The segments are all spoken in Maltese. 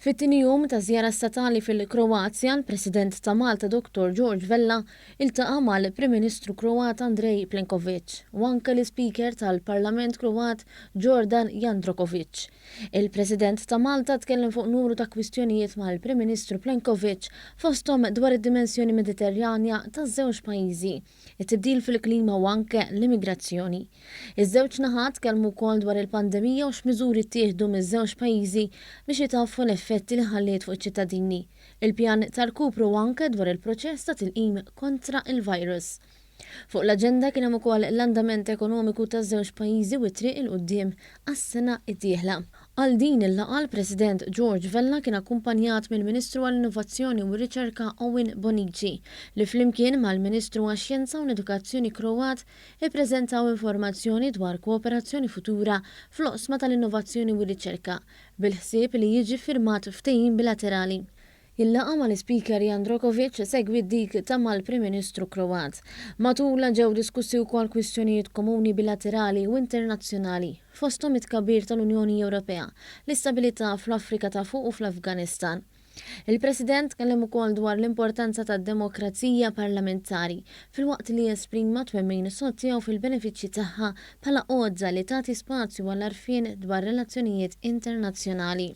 Fit-tieni jum ta' żjara statali fil-Kroazja, l-President ta' Malta Dottor George Vella iltaqa' mal-Prim Ministru Kroat Andrej Plenkovic u anke l-Ispeaker tal-Parlament Kroat Gordan Jandrokovic. Il-President ta' Malta tkellem fuq numru ta' kwistjonijiet mal-Prim Ministru Plenkovic fosthom dwar id-dimensjoni Mediterranja taż-żewġ pajjiżi, it-tibdil fil-klima u anke l-immigrazzjoni. Iż-żewġ naħat tkellmu wkoll dwar il-pandemija u x'miżuri ttieħdu miż-żewġ pajjiżi biex itaffu l-effetti li ħalliet fuq iċ-ċittadini, il-pjan ta' rkupru u anke dwar il-proċess ta' tilqim kontra l-virus. Fuq l-aġenda kien hemm ukoll l-andament ekonomiku taż-żewġ pajjiżi u t-triq 'il quddiem għas-sena d-dieħla. Għal din il-laqgħa l-President George Vella kien akkumpanjat mill-Ministru għall-Innovazzjoni u r-Riċerka Owen Bonnici li flimkien mal-Ministru għax-Xjenza u l-Edukazzjoni Kroat ippreżentaw informazzjoni dwar kooperazzjoni futura fl-oqsma tal-innovazzjoni u r-riċerka, bil-ħsieb li jiġi ffirmat ftehim bilaterali. Il-laqgħa mal-Ispeaker Jandrokovic segwiet dik ta' mal-Prim Ministru Kroat. Matulha ġew diskussi wkoll kwistjonijiet komuni bilaterali u internazzjonali, fosthom it-tkabbir tal-Unjoni Ewropea, l-istabilità fl-Afrika ta' Fuq u fl-Afganistan. Il-President tkellem ukoll dwar l-importanza tad-demokrazija parlamentari, filwaqt li esprima twemmin sod tiegħu fil-benefiċċji tagħha bħala għodda li tagħti spazju għall-għarfien dwar relazzjonijiet internazzjonali.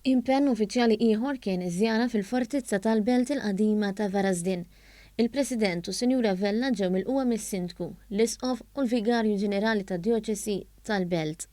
Impenn uffiċjali ieħor kien żjara fil-fortizza tal-belt il-qadima ta' Varaždin. Il-President u s-Sinjura Vella ġew milqugħa mis-Sindku, l-Isqof u l-Vigarju Ġenerali tad-Djoċesi tal-belt.